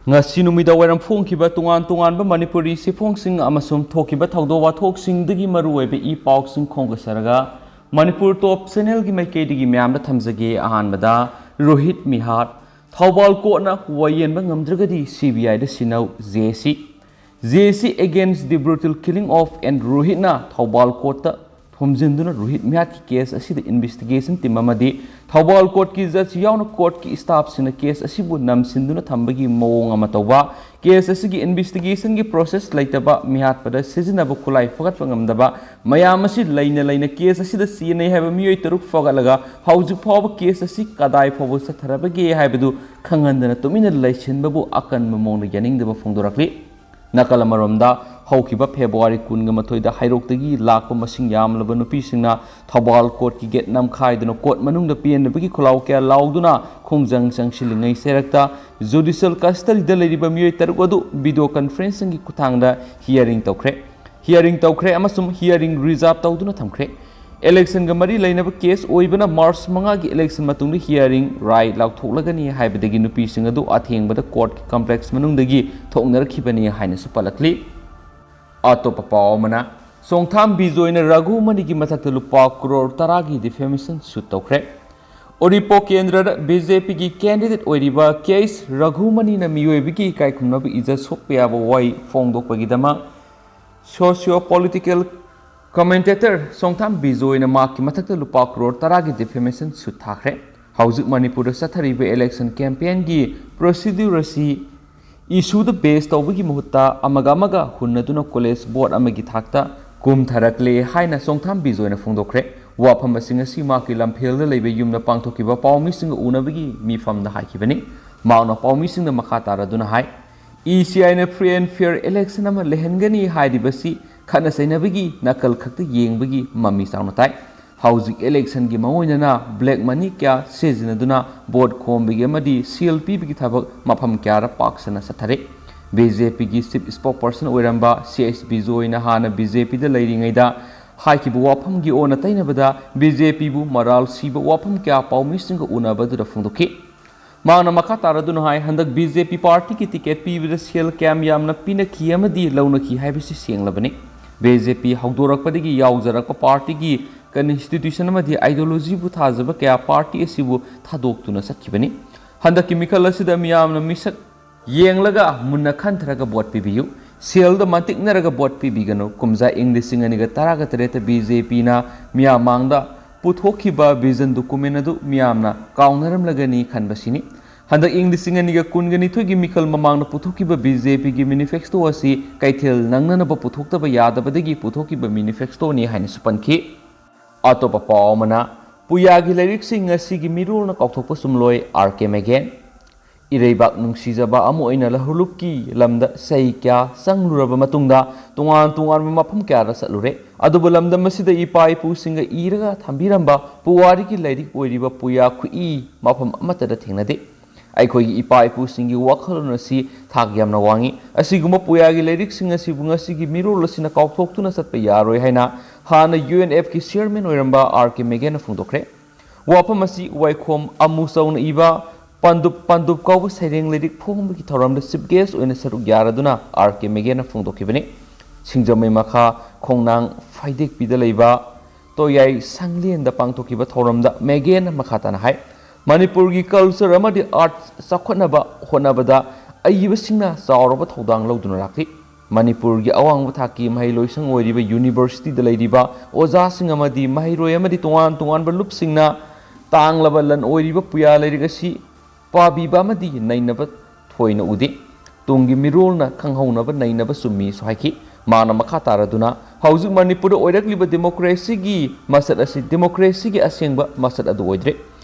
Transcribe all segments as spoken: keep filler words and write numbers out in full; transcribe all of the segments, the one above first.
ꯉꯁꯤ ꯅꯨꯃꯤꯗꯥꯡ ꯋꯥꯏꯔꯝ ꯐꯣꯡꯈꯤꯕ ꯇꯣꯉꯥꯟ ꯇꯣꯉꯥꯟꯕ ꯃꯅꯤꯄꯨꯔꯤ ꯁꯤꯐꯣꯡꯁꯤꯡ ꯑꯃꯁꯨꯡ ꯊꯣꯛꯈꯤꯕ ꯊꯧꯗꯣꯛ ꯋꯥꯊꯣꯛꯁꯤꯡꯗꯒꯤ ꯃꯔꯨꯑꯣꯏꯕ ꯏ ꯄꯥꯎꯁꯤꯡ ꯈꯣꯝꯒꯠꯆꯔꯒ, ꯃꯅꯤꯄꯨꯔ ꯇꯣꯞ ꯆꯦꯅꯦꯜꯒꯤ ꯃꯥꯏꯀꯩꯗꯒꯤ ꯃꯌꯥꯝꯗ ꯊꯝꯖꯒꯦ꯫ ꯑꯍꯥꯟꯕꯗ, ꯔꯣꯍꯤꯠ ꯃꯤꯍꯥꯠ꯫ ꯊꯧꯕꯥꯜ ꯀꯣꯔꯠꯅ ꯋꯥꯌꯦꯟꯕ ꯉꯝꯗ꯭ꯔꯒꯗꯤ C B I ꯗ ꯁꯤꯟꯅꯧ, J C꯫ J C against the brutal killing of and ꯔꯣꯍꯤꯠꯅ ꯊꯧꯕꯥꯜ ꯀꯣꯔꯠꯇ ꯊꯣꯝꯖꯤꯟꯗꯨꯅ ꯔꯣꯍꯤꯠ ꯃꯤꯍꯥꯠꯀꯤ ꯀꯦꯁ ꯑꯁꯤꯗ ꯏꯟꯚꯦꯁꯇꯤꯒꯦꯁꯟ ꯇꯤꯝ ꯑꯃꯗꯤ ꯊꯧꯕꯥꯜ ꯀꯣꯔꯠꯀꯤ ꯖꯖ ꯌꯥꯎꯅ ꯀꯣꯔꯠꯀꯤ ꯁ꯭ꯇꯥꯐꯁꯤꯡꯅ ꯀꯦꯁ ꯑꯁꯤꯕꯨ ꯅꯝꯁꯤꯟꯗꯨꯅ ꯊꯝꯕꯒꯤ ꯃꯑꯣꯡ ꯑꯃ ꯇꯧꯕ, ꯀꯦꯁ ꯑꯁꯤꯒꯤ ꯏꯟꯚꯦꯁꯇꯤꯒꯦꯁꯟꯒꯤ ꯄ꯭ꯔꯣꯁꯦꯁ ꯂꯩꯇꯕ, ꯃꯤꯍꯥꯠꯄꯗ ꯁꯤꯖꯤꯟꯅꯕ ꯈꯨꯠꯂꯥꯏ ꯐꯒꯠꯄ ꯉꯝꯗꯕ, ꯃꯌꯥꯝ ꯑꯁꯤ ꯂꯩꯅ ꯂꯩꯅ ꯀꯦꯁ ꯑꯁꯤꯗ ꯆꯦꯟꯅꯩ ꯍꯥꯏꯕ ꯃꯤꯑꯣꯏ ꯇꯔꯨꯛ ꯐꯒꯠꯂꯒ ꯍꯧꯖꯤꯛ ꯐꯥꯎꯕ ꯀꯦꯁ ꯑꯁꯤ ꯀꯗꯥꯏ ꯐꯥꯎꯕ ꯆꯠꯊꯔꯕꯒꯦ ꯍꯥꯏꯕꯗꯨ ꯈꯪꯍꯟꯗꯅ ꯇꯨꯃꯤꯟꯅ ꯂꯩꯁꯤꯟꯕꯕꯨ ꯑꯀꯟꯕ ꯃꯑꯣꯡꯗ ꯌꯥꯅꯤꯡꯗꯕ ꯐꯣꯡꯗꯣꯔꯛꯂꯤ꯫ ꯅꯥꯀꯜ ꯑꯃꯔꯣꯝꯗ, ꯍꯧꯈꯤꯕ ꯐꯦꯕ꯭ꯔꯨꯋꯥꯔꯤ ꯀꯨꯟꯒ ꯃꯥꯊꯣꯏꯗ ꯍꯩꯔꯣꯛꯇꯒꯤ ꯂꯥꯛꯄ ꯃꯁꯤꯡ ꯌꯥꯝꯂꯕ ꯅꯨꯄꯤꯁꯤꯡꯅ ꯊꯧꯕꯥꯜ ꯀꯣꯔꯠꯀꯤ ꯒꯦꯠ ꯅꯝꯈꯥꯏꯗꯨꯅ ꯀꯣꯔꯠ ꯃꯅꯨꯡꯗ ꯄꯦꯟꯗꯕꯒꯤ ꯈꯣꯜꯂꯥꯎ ꯀꯌꯥ ꯂꯥꯎꯗꯨꯅ ꯈꯣꯡꯖꯪ ꯆꯪꯁꯤꯜꯂꯤꯉꯩ ꯆꯩꯔꯛꯇ ꯖꯨꯗꯤꯁꯤꯌꯦꯜ ꯀꯁꯇꯗꯤꯗ ꯂꯩꯔꯤꯕ ꯃꯤꯑꯣꯏ ꯇꯔꯨꯛ ꯑꯗꯨ ꯚꯤꯗꯤꯑꯣ ꯀꯟꯐꯔꯦꯟꯁꯤꯡꯒꯤ ꯈꯨꯠꯊꯥꯡꯗ ꯍꯤꯌꯥꯔꯤꯡ ꯇꯧꯈ꯭ꯔꯦ꯫ ꯍꯤꯌꯥꯔꯤꯡ ꯇꯧꯈ꯭ꯔꯦ ꯑꯃꯁꯨꯡ ꯍꯤꯌꯥꯔꯤꯡ ꯔꯤꯖꯥꯔꯚ ꯇꯧꯗꯨꯅ ꯊꯝꯈ꯭ꯔꯦ꯫ ꯏꯂꯦꯛꯁꯟꯒ ꯃꯔꯤ ꯂꯩꯅꯕ ꯀꯦꯁ ꯑꯣꯏꯕꯅ ꯃꯥꯔꯆ ꯃꯉꯥꯒꯤ ꯏꯂꯦꯛꯁꯟ ꯃꯇꯨꯡꯗ ꯍꯤꯌꯥꯔꯤꯡ ꯔꯥꯏꯠ ꯂꯥꯎꯊꯣꯛꯂꯒꯅꯤ ꯍꯥꯏꯕꯗꯒꯤ ꯅꯨꯄꯤꯁꯤꯡ ꯑꯗꯨ ꯑꯊꯦꯡꯕꯗ ꯀꯣꯔꯠꯀꯤ ꯀꯝꯄ꯭ꯂꯦꯛꯁ ꯃꯅꯨꯡꯗꯒꯤ ꯊꯣꯛꯅꯔꯛꯈꯤꯕꯅꯤ ꯍꯥꯏꯅꯁꯨ ꯄꯜꯂꯛꯂꯤ꯫ ꯑꯇꯣꯞꯄ ꯄꯥꯎ ꯑꯃꯅ, ꯆꯣꯡꯊꯥꯝ ꯕꯤꯖꯣꯏꯅ ꯔꯘꯨꯃꯅꯤꯒꯤ ꯃꯊꯛꯇ ꯂꯨꯄꯥ ꯀ꯭ꯔꯣꯔ ꯇꯔꯥꯒꯤ ꯗꯤꯐꯦꯃꯦꯁꯟ ꯁꯨꯠ ꯇꯧꯈ꯭ꯔꯦ꯫ ꯎꯔꯤꯄꯣꯛ ꯀꯦꯟꯗ꯭ꯔꯗ BJPꯒꯤ ꯀꯦꯟꯗꯤꯗꯦꯠ ꯑꯣꯏꯔꯤꯕ ꯀꯦ ꯑꯩꯆ ꯔꯘꯨꯃꯅꯤꯅ ꯃꯤꯑꯣꯏꯕꯒꯤ ꯏꯀꯥꯏ ꯈꯨꯝꯅꯕ ꯏꯖꯠ ꯁꯣꯛꯄ ꯌꯥꯕ ꯋꯥꯍꯩ ꯐꯣꯡꯗꯣꯛꯄꯒꯤꯗꯃꯛ ꯁꯣꯁꯤꯌꯣ ꯄꯣꯂꯤꯇꯤꯀꯦꯜ ꯀꯃꯦꯟꯇꯦꯇꯔ ꯆꯣꯡꯊꯥꯝ ꯕꯤꯖꯣꯏꯅ ꯃꯍꯥꯛꯀꯤ ꯃꯊꯛꯇ ꯂꯨꯄꯥ ꯀ꯭ꯔꯣꯔ ꯇꯔꯥꯒꯤ ꯗꯤꯐꯦꯃꯦꯁꯟ ꯁꯨꯠ ꯊꯥꯈ꯭ꯔꯦ꯫ ꯍꯧꯖꯤꯛ ꯃꯅꯤꯄꯨꯔꯗ ꯆꯠꯊꯔꯤꯕ ꯏꯂꯦꯛꯁꯟ ꯀꯦꯝꯄꯦꯟꯒꯤ ꯄ꯭ꯔꯣꯁꯤꯗ꯭ꯌꯨꯔ ꯑꯁꯤ ꯏꯁꯨꯗ ꯕꯦꯁ ꯇꯧꯕꯒꯤ ꯃꯍꯨꯠꯇ ꯑꯃꯒ ꯑꯃꯒ ꯍꯨꯟꯅꯗꯨꯅ ꯀꯣꯂꯦꯖ ꯕꯣꯔꯗ ꯑꯃꯒꯤ ꯊꯥꯛꯇ ꯀꯨꯝꯊꯔꯛꯂꯦ ꯍꯥꯏꯅ ꯆꯣꯡꯊꯥꯝ ꯕꯤꯖꯣꯏꯅ ꯐꯣꯡꯗꯣꯛꯈ꯭ꯔꯦ꯫ ꯋꯥꯐꯝ ꯑꯁꯤꯡ ꯑꯁꯤ ꯃꯍꯥꯛꯀꯤ ꯂꯝꯐꯦꯜꯗ ꯂꯩꯕ ꯌꯨꯝꯗ ꯄꯥꯡꯊꯣꯛꯈꯤꯕ ꯄꯥꯎꯃꯤꯁꯤꯡꯒ ꯎꯅꯕꯒꯤ ꯃꯤꯐꯝꯗ ꯍꯥꯏꯈꯤꯕꯅꯤ꯫ ꯃꯍꯥꯛꯅ ꯄꯥꯎꯃꯤꯁꯤꯡꯗ ꯃꯈꯥ ꯇꯥꯔꯗꯨꯅ ꯍꯥꯏ, ECIꯅ free and fair election ꯑꯃ ꯂꯩꯍꯟꯒꯅꯤ ꯍꯥꯏꯔꯤꯕꯁꯤ ꯈꯠꯅ ꯆꯩꯅꯕꯒꯤ ꯅꯥꯀꯜ ꯈꯛꯇ ꯌꯦꯡꯕꯒꯤ ꯃꯃꯤ ꯆꯥꯎꯅ ꯇꯥꯏ꯫ ꯍꯧꯖꯤꯛ ꯏꯂꯦꯛꯁꯟꯒꯤ ꯃꯑꯣꯡ ꯑꯣꯏꯅꯅ black money ꯀꯌꯥ ꯁꯤꯖꯤꯟꯅꯗꯨꯅ ꯚꯣꯠ ꯈꯣꯝꯕꯒꯤ ꯑꯃꯗꯤ ꯁꯦꯜ ꯄꯤꯕꯒꯤ ꯊꯕꯛ ꯃꯐꯝ ꯀꯌꯥꯗ ꯄꯥꯛ ꯁꯟꯅ ꯆꯠꯊꯔꯤ꯫ BJPꯒꯤ chief spokesperson ꯑꯣꯏꯔꯝꯕ ꯁꯤ ꯑꯩꯆ ꯕꯤꯖꯣꯏꯅ ꯍꯥꯟꯅ BJPꯗ ꯂꯩꯔꯤꯉꯩꯗ ꯍꯥꯏꯈꯤꯕ ꯋꯥꯐꯝꯒꯤ ꯑꯣꯟꯅ ꯇꯩꯅꯕꯗ BJPꯕꯨ ꯃꯔꯥꯜ ꯁꯤꯕ ꯋꯥꯐꯝ ꯀꯌꯥ ꯄꯥꯎꯃꯤꯁꯤꯡꯒ ꯎꯅꯕꯗꯨꯗ ꯐꯣꯡꯗꯣꯛꯈꯤ꯫ ꯃꯍꯥꯛꯅ ꯃꯈꯥ ꯇꯥꯔꯗꯨꯅ ꯍꯥꯏ, ꯍꯟꯗꯛ ꯕꯤ ꯖꯦ ꯄꯤ ꯄꯥꯔꯇꯤꯒꯤ ꯇꯤꯀꯦꯠ ꯄꯤꯕꯗ ꯁꯦꯜ ꯀꯌꯥꯝ ꯌꯥꯝꯅ ꯄꯤꯅꯈꯤ ꯑꯃꯗꯤ ꯂꯧꯅꯈꯤ ꯍꯥꯏꯕꯁꯤ ꯁꯦꯡꯂꯕꯅꯤ꯫ ꯕꯤ ꯖꯦ ꯄꯤ ꯍꯧꯗꯣꯔꯛꯄꯗꯒꯤ ꯌꯥꯎꯖꯔꯛꯄ ꯄꯥꯔꯇꯤꯒꯤ ꯀꯟꯁꯇꯤꯇ꯭ꯌꯨꯁꯟ ꯑꯃꯗꯤ ꯑꯥꯏꯗꯤꯌꯣꯂꯣꯖꯤꯕꯨ ꯊꯥꯖꯕ ꯀꯌꯥ ꯄꯥꯔꯇꯤ ꯑꯁꯤꯕꯨ ꯊꯥꯗꯣꯛꯇꯨꯅ ꯆꯠꯈꯤꯕꯅꯤ꯫ ꯍꯟꯗꯛꯀꯤ ꯃꯤꯈꯜ ꯑꯁꯤꯗ ꯃꯤꯌꯥꯝꯅ ꯃꯤꯁꯛ ꯌꯦꯡꯂꯒ ꯃꯨꯟꯅ ꯈꯟꯊꯔꯒ ꯚꯣꯠ ꯄꯤꯕꯤꯌꯨ꯫ ꯁꯦꯜꯗ ꯃꯟꯇꯤꯛꯅꯔꯒ ꯚꯣꯠ ꯄꯤꯕꯤꯒꯅꯨ꯫ ꯀꯨꯝꯖꯥ ꯏꯪ ꯂꯤꯁꯤꯡ ꯑꯅꯤꯒ ꯇꯔꯥꯒ ꯇꯔꯦꯠꯇ ꯕꯤ ꯖꯦ ꯄꯤꯅ ꯃꯤꯌꯥꯝ ꯃꯥꯡꯗ ꯄꯨꯊꯣꯛꯈꯤꯕ ꯚꯤꯖꯟ ꯗꯣꯀꯨꯃꯦꯟ ꯑꯗꯨ ꯃꯤꯌꯥꯝꯅ ꯀꯥꯎꯅꯔꯝꯂꯒꯅꯤ ꯈꯟꯕꯁꯤꯅꯤ꯫ ꯍꯟꯗꯛ ꯏꯪ ꯂꯤꯁꯤꯡ ꯑꯅꯤꯒ ꯀꯨꯟꯒ ꯅꯤꯊꯣꯏꯒꯤ ꯃꯤꯈꯜ ꯃꯃꯥꯡꯗ ꯄꯨꯊꯣꯛꯈꯤꯕ ꯕꯤ ꯖꯦ ꯄꯤꯒꯤ ꯃꯦꯅꯤꯐꯦꯁꯇꯣ ꯑꯁꯤ ꯀꯩꯊꯦꯜ ꯅꯪꯅꯅꯕ ꯄꯨꯊꯣꯛꯇꯕ ꯌꯥꯗꯕꯗꯒꯤ ꯄꯨꯊꯣꯛꯈꯤꯕ ꯃꯦꯅꯤꯐꯦꯁꯇꯣꯅꯤ ꯍꯥꯏꯅꯁꯨ ꯄꯟꯈꯤ꯫ ꯑꯇꯣꯞꯄ ꯄꯥꯎ ꯑꯃꯅ, ꯄꯨꯌꯥꯒꯤ ꯂꯥꯏꯔꯤꯛꯁꯤꯡ ꯉꯁꯤꯒꯤ ꯃꯤꯔꯣꯜꯅ ꯀꯥꯎꯊꯣꯛꯄ ꯆꯨꯝꯂꯣꯏ, ꯑꯥꯔ ꯀꯦ ꯃꯦꯒꯦꯟ꯫ ꯏꯔꯩꯕꯥꯛ ꯅꯨꯡꯁꯤꯖꯕ ꯑꯃ ꯑꯣꯏꯅ ꯂꯧꯍꯂꯨꯞꯀꯤ ꯂꯝꯗ ꯆꯍꯤ ꯀꯌꯥ ꯆꯪꯂꯨꯔꯕ ꯃꯇꯨꯡꯗ ꯇꯣꯉꯥꯟ ꯇꯣꯉꯥꯟꯕ ꯃꯐꯝ ꯀꯌꯥꯗ ꯆꯠꯂꯨꯔꯦ꯫ ꯑꯗꯨꯕꯨ ꯂꯝꯗꯝ ꯑꯁꯤꯗ ꯏꯄꯥ ꯏꯄꯨꯁꯤꯡꯒ ꯏꯔꯒ ꯊꯝꯕꯤꯔꯝꯕ ꯄꯨꯋꯥꯔꯤꯒꯤ ꯂꯥꯏꯔꯤꯛ ꯑꯣꯏꯔꯤꯕ ꯄꯨꯌꯥ ꯈꯨꯏ ꯃꯐꯝ ꯑꯃꯠꯇꯗ ꯊꯦꯡꯅꯗꯦ꯫ ꯑꯩꯈꯣꯏꯒꯤ ꯏꯄꯥ ꯏꯄꯨꯁꯤꯡꯒꯤ ꯋꯥꯈꯜꯂꯣꯟ ꯑꯁꯤ ꯊꯥꯛ ꯌꯥꯝꯅ ꯋꯥꯡꯏ꯫ ꯑꯁꯤꯒꯨꯝꯕ ꯄꯨꯌꯥꯒꯤ ꯂꯥꯏꯔꯤꯛꯁꯤꯡ ꯑꯁꯤꯕꯨ ꯉꯁꯤꯒꯤ ꯃꯤꯔꯣꯜ ꯑꯁꯤꯅ ꯀꯥꯎꯊꯣꯛꯇꯨꯅ ꯆꯠꯄ ꯌꯥꯔꯣꯏ ꯍꯥꯏꯅ ꯍꯥꯟꯅ ꯌꯨ ꯑꯦꯟ ꯑꯦꯐꯀꯤ ꯆꯤꯌꯔꯃꯦꯟ ꯑꯣꯏꯔꯝꯕ ꯑꯥꯔ ꯀꯦ ꯃꯦꯒꯦꯟꯅ ꯐꯣꯡꯗꯣꯛꯈ꯭ꯔꯦ꯫ ꯋꯥꯐꯝ ꯑꯁꯤ ꯋꯥꯏꯈꯣꯝ ꯑꯃꯨ ꯆꯧꯅ ꯏꯕ ꯄꯥꯟꯗꯨꯞ ꯄꯥꯟꯗꯨꯞ ꯀꯧꯕ ꯁꯩꯔꯦꯡ ꯂꯥꯏꯔꯤꯛ ꯐꯣꯡꯕꯒꯤ ꯊꯧꯔꯝꯗ ꯆꯤꯐ ꯒꯦꯁ ꯑꯣꯏꯅ ꯁꯔꯨꯛ ꯌꯥꯔꯗꯨꯅ ꯑꯥꯔ ꯀꯦ ꯃꯦꯒꯦꯟꯅ ꯐꯣꯡꯗꯣꯛꯈꯤꯕꯅꯤ꯫ ꯁꯤꯡꯖꯃꯩ ꯃꯈꯥ ꯈꯣꯡꯅꯥꯡ ꯐꯩꯗꯦꯛꯄꯤꯗ ꯂꯩꯕ ꯇꯣꯌꯥꯏ ꯁꯪꯂꯦꯟꯗ ꯄꯥꯡꯊꯣꯛꯈꯤꯕ ꯊꯧꯔꯝꯗ ꯃꯦꯒꯦꯟꯅ ꯃꯈꯥ ꯇꯥꯅ ꯍꯥꯏ, ꯃꯅꯤꯄꯨꯔꯒꯤ ꯀꯜꯆꯔ ꯑꯃꯗꯤ ꯑꯥꯔꯠ ꯆꯥꯎꯈꯠꯅꯕ ꯍꯣꯠꯅꯕꯗ ꯑꯏꯕꯁꯤꯡꯅ ꯆꯥꯎꯔꯕ ꯊꯧꯗꯥꯡ ꯂꯧꯗꯨꯅ ꯂꯥꯛꯂꯤ꯫ ꯃꯅꯤꯄꯨꯔꯒꯤ ꯑꯋꯥꯡꯕ ꯊꯥꯛꯀꯤ ꯃꯍꯩꯂꯣꯏꯁꯪ ꯑꯣꯏꯔꯤꯕ ꯌꯨꯅꯤꯚꯔꯁꯤꯇꯤꯗ ꯂꯩꯔꯤꯕ ꯑꯣꯖꯥꯁꯤꯡ ꯑꯃꯗꯤ ꯃꯍꯩꯔꯣꯏ ꯑꯃꯗꯤ ꯇꯣꯉꯥꯟ ꯇꯣꯉꯥꯟꯕ ꯂꯨꯞꯁꯤꯡꯅ ꯇꯥꯡꯂꯕ ꯂꯟ ꯑꯣꯏꯔꯤꯕ ꯄꯨꯌꯥ ꯂꯥꯏꯔꯤꯛ ꯑꯁꯤ ꯄꯥꯕꯤꯕ ꯑꯃꯗꯤ ꯅꯩꯅꯕ ꯊꯣꯏꯅ ꯎꯗꯦ꯫ ꯇꯨꯡꯒꯤ ꯃꯤꯔꯣꯜꯅ ꯈꯪꯍꯧꯅꯕ ꯅꯩꯅꯕ ꯆꯨꯝꯃꯤꯁꯨ ꯍꯥꯏꯈꯤ꯫ ꯃꯥꯅ ꯃꯈꯥ ꯇꯥꯔꯗꯨꯅ, ꯍꯧꯖꯤꯛ ꯃꯅꯤꯄꯨꯔꯗ ꯑꯣꯏꯔꯛꯂꯤꯕ ꯗꯦꯃꯣꯀ꯭ꯔꯦꯁꯤꯒꯤ ꯃꯁꯛ ꯑꯁꯤ ꯗꯦꯃꯣꯀ꯭ꯔꯦꯁꯤꯒꯤ ꯑꯁꯦꯡꯕ ꯃꯁꯛ ꯑꯗꯨ ꯑꯣꯏꯗ꯭ꯔꯦ꯫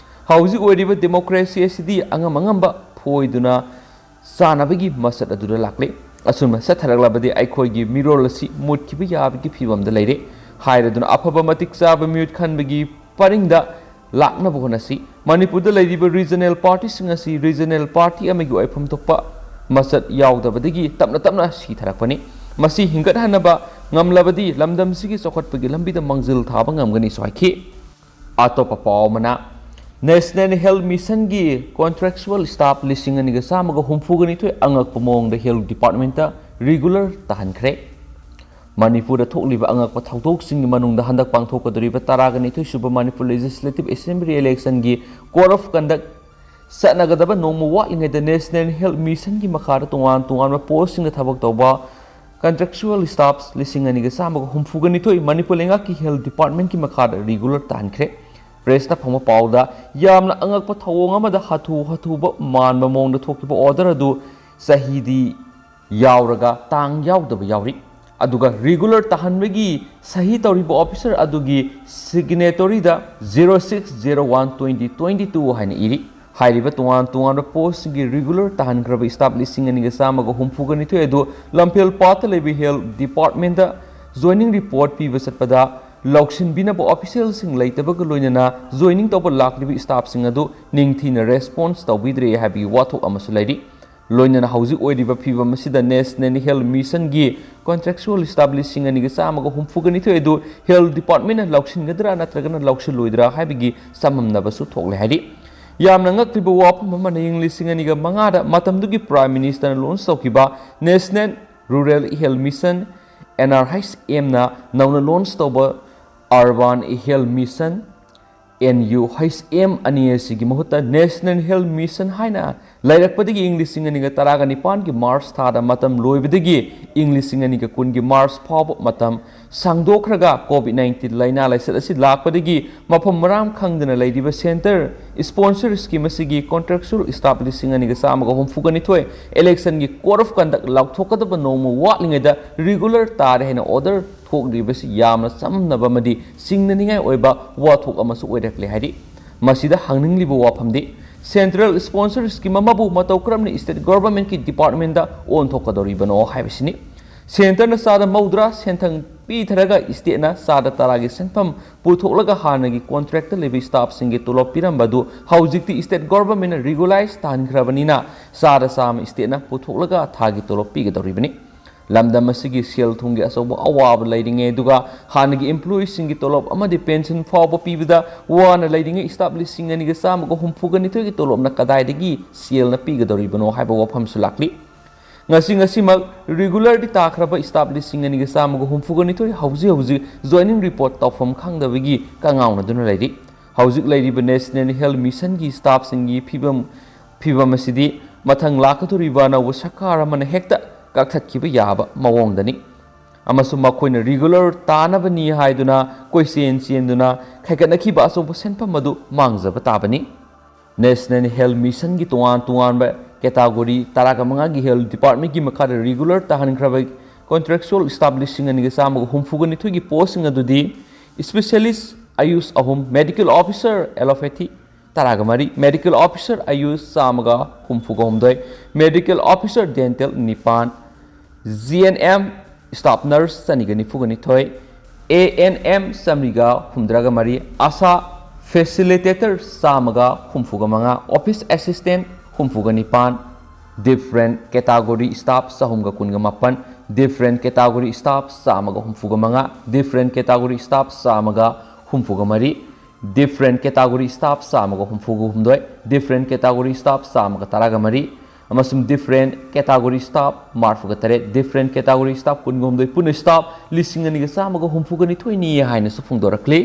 ꯍꯧꯖꯤꯛ ꯑꯣꯏꯔꯤꯕ ꯗꯦꯃꯣꯀ꯭ꯔꯦꯁꯤ ꯑꯁꯤꯗꯤ ꯑꯉꯝ ꯑꯉꯝꯕ ꯐꯣꯏꯗꯨꯅ ꯆꯥꯅꯕꯒꯤ ꯃꯁꯛ ꯑꯗꯨꯗ ꯂꯥꯛꯂꯦ꯫ ꯑꯁꯨꯝꯅ ꯆꯠꯊꯔꯛꯂꯕꯗꯤ ꯑꯩꯈꯣꯏꯒꯤ ꯃꯤꯔꯣꯜ ꯑꯁꯤ ꯃꯨꯠꯈꯤꯕ ꯌꯥꯕꯒꯤ ꯐꯤꯕꯝꯗ ꯂꯩꯔꯦ꯫ ꯍꯥꯏꯔꯗꯨꯅ ꯑꯐꯕ ꯃꯇꯤꯛ ꯆꯥꯕ ꯃꯤꯍꯨꯠ ꯈꯟꯕꯒꯤ ꯄꯔꯤꯡꯗ ꯂꯥꯛꯅꯕ ꯍꯣꯠꯅꯁꯤ꯫ ꯃꯅꯤꯄꯨꯔꯗ ꯂꯩꯔꯤꯕ ꯔꯤꯖꯅꯦꯜ ꯄꯥꯔꯇꯤꯁꯤꯡ ꯑꯁꯤ ꯔꯤꯖꯅꯦꯜ ꯄꯥꯔꯇꯤ ꯑꯃꯒꯤ ꯑꯣꯏꯐꯝ ꯊꯣꯛꯄ ꯃꯁꯛ ꯌꯥꯎꯗꯕꯗꯒꯤ ꯇꯞꯅ ꯇꯞꯅ ꯁꯤꯊꯔꯛꯄꯅꯤ꯫ ꯃꯁꯤ ꯍꯤꯡꯒꯠꯍꯟꯅꯕ ꯉꯝꯂꯕꯗꯤ ꯂꯝꯗꯝꯁꯤꯒꯤ ꯆꯥꯎꯈꯠꯄꯒꯤ ꯂꯝꯕꯤꯗ ꯃꯥꯡꯖꯤꯜ ꯊꯥꯕ ꯉꯝꯒꯅꯤꯁꯨ ꯍꯥꯏꯈꯤ꯫ ꯑꯇꯣꯞꯄ ꯄꯥꯎ ꯑꯃꯅ, National Health Missionꯒꯤ contractual staff ꯂꯤꯁꯤꯡ ꯑꯅꯤꯒ ꯆꯥꯝꯃꯒ ꯍꯨꯝꯐꯨꯒ ꯅꯤꯊꯣꯏ ꯑꯉꯛꯄ ꯃꯑꯣꯡꯗ health departmentꯇ regular ꯇꯥꯍꯟꯈ꯭ꯔꯦ꯫ ꯃꯅꯤꯄꯨꯔꯗ ꯊꯣꯛꯂꯤꯕ ꯑꯉꯛꯄ ꯊꯧꯗꯣꯛꯁꯤꯡꯒꯤ ꯃꯅꯨꯡꯗ ꯍꯟꯗꯛ ꯄꯥꯡꯊꯣꯛꯀꯗꯧꯔꯤꯕ ꯇꯔꯥꯒ ꯅꯤꯊꯣꯏ ꯁꯨꯕ Manipur Legislative Assembly electionꯒꯤ code of conduct ꯆꯠꯅꯒꯗꯕ ꯅꯣꯡꯃ ꯋꯥꯠꯂꯤꯉꯩꯗ National Health Missionꯒꯤ ꯃꯈꯥꯗ ꯇꯣꯉꯥꯟ ꯇꯣꯉꯥꯟꯕ postꯁꯤꯡꯗ ꯊꯕꯛ ꯇꯧꯕ contractual staffs ꯂꯤꯁꯤꯡ ꯑꯅꯤꯒ ꯆꯥꯝꯃꯒ ꯍꯨꯝꯐꯨꯒ ꯅꯤꯊꯣꯏ ꯃꯅꯤꯄꯨꯔ ꯂꯩꯉꯥꯛꯀꯤ health departmentꯀꯤ ꯃꯈꯥꯗ regular ꯇꯥꯍꯟꯈ꯭ꯔꯦ꯫ Pressꯇ ꯐꯪꯕ ꯄꯥꯎꯗ ꯌꯥꯝꯅ ꯑꯉꯛꯄ ꯊꯧꯑꯣꯡ ꯑꯃꯗ ꯍꯥꯊꯨ ꯍꯥꯊꯨꯕ ꯃꯥꯟꯕ ꯃꯑꯣꯡꯗ ꯊꯣꯛꯈꯤꯕ order ꯑꯗꯨ ꯆꯍꯤꯗꯤ ꯌꯥꯎꯔꯒ ꯇꯥꯡ ꯌꯥꯎꯗꯕ ꯌꯥꯎꯔꯤ꯫ ꯑꯗꯨꯒ regular ꯇꯥꯍꯟꯕꯒꯤ ꯁꯍꯤ ꯇꯧꯔꯤꯕ officer ꯑꯗꯨꯒꯤ signatoryꯗ zero six zero one twenty twenty two ꯍꯥꯏꯅ ꯏꯔꯤ꯫ ꯍꯥꯏꯔꯤꯕ ꯇꯣꯉꯥꯟ ꯇꯣꯉꯥꯟꯕ postꯁꯤꯡꯒꯤ regular ꯇꯥꯍꯟꯈ꯭ꯔꯕ staff ꯂꯤꯁꯤꯡ ꯑꯅꯤꯒ ꯆꯥꯝꯃꯒ ꯍꯨꯝꯐꯨꯒ ꯅꯤꯊꯣꯏ ꯑꯗꯨ ꯂꯝꯐꯦꯜ ꯄꯥꯠꯇ ꯂꯩꯕ health departmentꯇ joining report ꯄꯤꯕ ꯆꯠꯄꯗ ꯂꯧꯁꯤꯟꯕꯤꯅꯕ officialꯁꯤꯡ ꯂꯩꯇꯕꯒ ꯂꯣꯏꯅꯅ joining ꯇꯧꯕ ꯂꯥꯛꯂꯤꯕ staffꯁꯤꯡ ꯑꯗꯨ ꯅꯤꯡꯊꯤꯅ response ꯇꯧꯕꯤꯗ꯭ꯔꯦ ꯍꯥꯏꯕꯒꯤ ꯋꯥꯊꯣꯛ ꯑꯃꯁꯨ ꯂꯩꯔꯤ꯫ ꯂꯣꯏꯅꯅ ꯍꯧꯖꯤꯛ ꯑꯣꯏꯔꯤꯕ ꯐꯤꯕꯝ ꯑꯁꯤꯗ National Health Missionꯒꯤ contractual staff ꯂꯤꯁꯤꯡ ꯑꯅꯤꯒ ꯆꯥꯝꯃꯒ ꯍꯨꯝꯐꯨꯒ ꯅꯤꯊꯣꯏ ꯑꯗꯨ health departmentꯅ ꯂꯧꯁꯤꯟꯒꯗ꯭ꯔꯥ ꯅꯠꯇ꯭ꯔꯒꯅ ꯂꯧꯁꯤꯜꯂꯣꯏꯗ꯭ꯔꯥ ꯍꯥꯏꯕꯒꯤ ꯆꯃꯝꯅꯕꯁꯨ ꯊꯣꯛꯂꯦ ꯍꯥꯏꯔꯤ꯫ ꯌꯥꯝꯅ ꯉꯛꯂꯤꯕ ꯋꯥꯐꯝ ꯑꯃꯅ, ꯏꯪ ꯂꯤꯁꯤꯡ ꯑꯅꯤꯒ ꯃꯉꯥꯗ ꯃꯇꯝꯗꯨꯒꯤ Prime Ministerꯅ launch ꯇꯧꯈꯤꯕ National Rural Health Mission, NRHMꯅ ꯅꯧꯅ launch ꯇꯧꯕ Urban Health Mission, NUHM, ꯑꯅꯤ ꯑꯁꯤꯒꯤ ꯃꯍꯨꯠꯇ National Health Mission ꯍꯥꯏꯅ ꯂꯩꯔꯛꯄꯗꯒꯤ ꯏꯪ ꯂꯤꯁꯤꯡ ꯑꯅꯤꯒ ꯇꯔꯥꯒ ꯅꯤꯄꯥꯟꯒꯤ March ꯊꯥꯗ ꯃꯇꯝ ꯂꯣꯏꯕꯗꯒꯤ ꯏꯪ ꯂꯤꯁꯤꯡ ꯑꯅꯤꯒ ꯀꯨꯟꯒꯤ March ꯐꯥꯎꯕ ꯃꯇꯝ ꯁꯥꯡꯗꯣꯛꯈ꯭ꯔꯒ COVID nineteen ꯂꯥꯏꯅꯥ ꯂꯥꯏꯆꯠ ꯑꯁꯤ ꯂꯥꯛꯄꯗꯒꯤ ꯃꯐꯝ ꯃꯔꯥꯡ ꯈꯪꯗꯅ ꯂꯩꯔꯤꯕ center sponsor scheme ꯑꯁꯤꯒꯤ contractual staff ꯂꯤꯁꯤꯡ ꯑꯅꯤꯒ ꯆꯥꯝꯃꯒ ꯍꯨꯝꯐꯨꯒ ꯅꯤꯊꯣꯏ electionꯒꯤ code of conduct ꯂꯥꯎꯊꯣꯛꯀꯗꯕ ꯅꯣꯡꯃ ꯋꯥꯠꯂꯤꯉꯩꯗ regular ꯇꯥꯔꯦ ꯍꯥꯏꯅ order ꯊꯣꯛꯂꯤꯕꯁꯤ ꯌꯥꯝꯅ ꯆꯃꯝꯅꯕ ꯑꯃꯗꯤ ꯆꯤꯡꯅꯅꯤꯡꯉꯥꯏ ꯑꯣꯏꯕ ꯋꯥꯊꯣꯛ ꯑꯃꯁꯨ ꯑꯣꯏꯔꯛꯂꯦ ꯍꯥꯏꯔꯤ꯫ ꯃꯁꯤꯗ ꯍꯪꯅꯤꯡꯂꯤꯕ ꯋꯥꯐꯝꯗꯤ, central sponsor scheme ꯑꯃꯕꯨ ꯃꯇꯧ ꯀꯔꯝꯅ state governmentꯀꯤ departmentꯇ ꯑꯣꯟꯊꯣꯛꯀꯗꯧꯔꯤꯕꯅꯣ ꯍꯥꯏꯕꯁꯤꯅꯤ꯫ Centreꯅ ꯆꯥꯗ ꯃꯧꯗ꯭ꯔꯥ ꯁꯦꯟꯊꯪ ꯄꯤꯊꯔꯒ stateꯅ ꯆꯥꯗ ꯇꯔꯥꯒꯤ ꯁꯦꯟꯐꯝ ꯄꯨꯊꯣꯛꯂꯒ ꯍꯥꯟꯅꯒꯤ contractꯇ ꯂꯩꯕ staffꯁꯤꯡꯒꯤ ꯇꯣꯂꯣꯞ ꯄꯤꯔꯝꯕ ꯑꯗꯨ ꯍꯧꯖꯤꯛꯇꯤ state governmentꯅ regularize ꯇꯥꯍꯟꯈ꯭ꯔꯕꯅꯤꯅ ꯆꯥꯗ ꯆꯥꯝꯃ stateꯅ ꯄꯨꯊꯣꯛꯂꯒ ꯊꯥꯒꯤ ꯇꯣꯂꯣꯞ ꯄꯤꯒꯗꯧꯔꯤꯕꯅꯤ꯫ ꯂꯝꯗꯝ ꯑꯁꯤꯒꯤ ꯁꯦꯜ ꯊꯨꯝꯒꯤ ꯑꯆꯧꯕ ꯑꯋꯥꯕ ꯂꯩꯔꯤꯉꯩ, ꯑꯗꯨꯒ ꯍꯥꯟꯅꯒꯤ employeeꯁꯤꯡꯒꯤ ꯇꯣꯂꯣꯞ ꯑꯃꯗꯤ pension ꯐꯥꯎꯕ ꯄꯤꯕꯗ ꯋꯥꯅ ꯂꯩꯔꯤꯉꯩ staff ꯂꯤꯁꯤꯡ ꯑꯅꯤꯒ ꯆꯥꯝꯃꯒ ꯍꯨꯝꯐꯨꯒ ꯅꯤꯊꯣꯏꯒꯤ ꯇꯣꯂꯣꯞꯅ ꯀꯗꯥꯏꯗꯒꯤ ꯁꯦꯜꯅ ꯄꯤꯒꯗꯧꯔꯤꯕꯅꯣ ꯍꯥꯏꯕ ꯋꯥꯐꯝꯁꯨ ꯂꯥꯛꯂꯤ꯫ ꯉꯁꯤ ꯉꯁꯤꯃꯛ regularꯗꯤ ꯇꯥꯈ꯭ꯔꯕ staff ꯂꯤꯁꯤꯡ ꯑꯅꯤꯒ ꯆꯥꯝꯃꯒ ꯍꯨꯝꯐꯨꯒ ꯅꯤꯊꯣꯏ ꯍꯧꯖꯤꯛ ꯍꯧꯖꯤꯛ joining report ꯇꯧꯐꯝ ꯈꯪꯗꯕꯒꯤ ꯀꯉꯥꯎꯅꯗꯨꯅ ꯂꯩꯔꯤ꯫ ꯍꯧꯖꯤꯛ ꯂꯩꯔꯤꯕ National Health Missionꯒꯤ staffꯁꯤꯡꯒꯤ ꯐꯤꯕꯝ, ꯐꯤꯕꯝ ꯑꯁꯤꯗꯤ ꯃꯊꯪ ꯂꯥꯛꯀꯗꯧꯔꯤꯕ ꯑꯅꯧꯕ ꯁꯔꯀꯥꯔ ꯑꯃꯅ ꯍꯦꯛꯇ ꯀꯛꯊꯠꯈꯤꯕ ꯌꯥꯕ ꯃꯑꯣꯡꯗꯅꯤ꯫ ꯑꯃꯁꯨꯡ ꯃꯈꯣꯏꯅ regular ꯇꯥꯅꯕꯅꯤ ꯍꯥꯏꯗꯨꯅ ꯀꯣꯏꯆꯦꯟ ꯆꯦꯟꯗꯨꯅ ꯈꯥꯏꯒꯠꯅꯈꯤꯕ ꯑꯆꯧꯕ ꯁꯦꯟꯐꯝ ꯑꯗꯨ ꯃꯥꯡꯖꯕ ꯇꯥꯕꯅꯤ꯫ National Health Missionꯒꯤ ꯇꯣꯉꯥꯟ ꯇꯣꯉꯥꯟꯕ category ꯇꯔꯥꯒ ꯃꯉꯥꯒꯤ health departmentꯀꯤ ꯃꯈꯥꯗ regular ꯇꯥꯍꯟꯈ꯭ꯔꯕ contractual staff ꯂꯤꯁꯤꯡ ꯑꯅꯤꯒ ꯆꯥꯝꯃꯒ ꯍꯨꯝꯐꯨꯒ ꯅꯤꯊꯣꯏꯒꯤ postꯁꯤꯡ ꯑꯗꯨꯗꯤ specialist Ayush ꯑꯍꯨꯝ, medical officer allopathy ꯇꯔꯥꯒ ꯃꯔꯤ, medical officer Ayush ꯆꯥꯝꯃꯒ ꯍꯨꯝꯐꯨꯒ ꯍꯨꯝꯗꯣꯏ, medical officer dental ꯅꯤꯄꯥꯟ, G N M staff nurse ꯆꯅꯤꯒ ꯅꯤꯐꯨꯒ ꯅꯤꯊꯣꯏ, A N M ꯆꯥꯃꯔꯤꯒ ꯍꯨꯝꯗ꯭ꯔꯥꯒ ꯃꯔꯤ, ASHA facilitator ꯆꯥꯝꯃꯒ ꯍꯨꯝꯐꯨꯒ ꯃꯉꯥ, office assistant ꯍꯨꯝꯐꯨꯒ ꯅꯤꯄꯥꯟ, different category staff ꯆꯍꯨꯝꯒ ꯀꯨꯟꯒ ꯃꯥꯄꯟ, different category staff ꯆꯥꯝꯃꯒ ꯍꯨꯝꯐꯨꯒ ꯃꯉꯥ, different category staff ꯆꯥꯝꯃꯒ ꯍꯨꯝꯐꯨꯒ ꯃꯔꯤ, different category staff ꯆꯥꯝꯃꯒ ꯍꯨꯝꯐꯨꯒ ꯍꯨꯝꯗꯣꯏ, different category staff ꯆꯥꯝꯃꯒ ꯇꯔꯥꯒ ꯃꯔꯤ, ꯑꯃꯁꯨꯡ different category staff ꯃꯔꯤꯐꯨꯒ ꯇꯔꯦꯠ, different category staff ꯀꯨꯟꯒ ꯍꯨꯝꯗꯣꯏ, ꯄꯨꯟꯅ staff ꯂꯤꯁꯤꯡ ꯑꯅꯤꯒ ꯆꯥꯝꯃꯒ ꯍꯨꯝꯐꯨꯒ ꯅꯤꯊꯣꯏꯅꯤ ꯍꯥꯏꯅꯁꯨ ꯐꯣꯡꯗꯣꯔꯛꯂꯤ꯫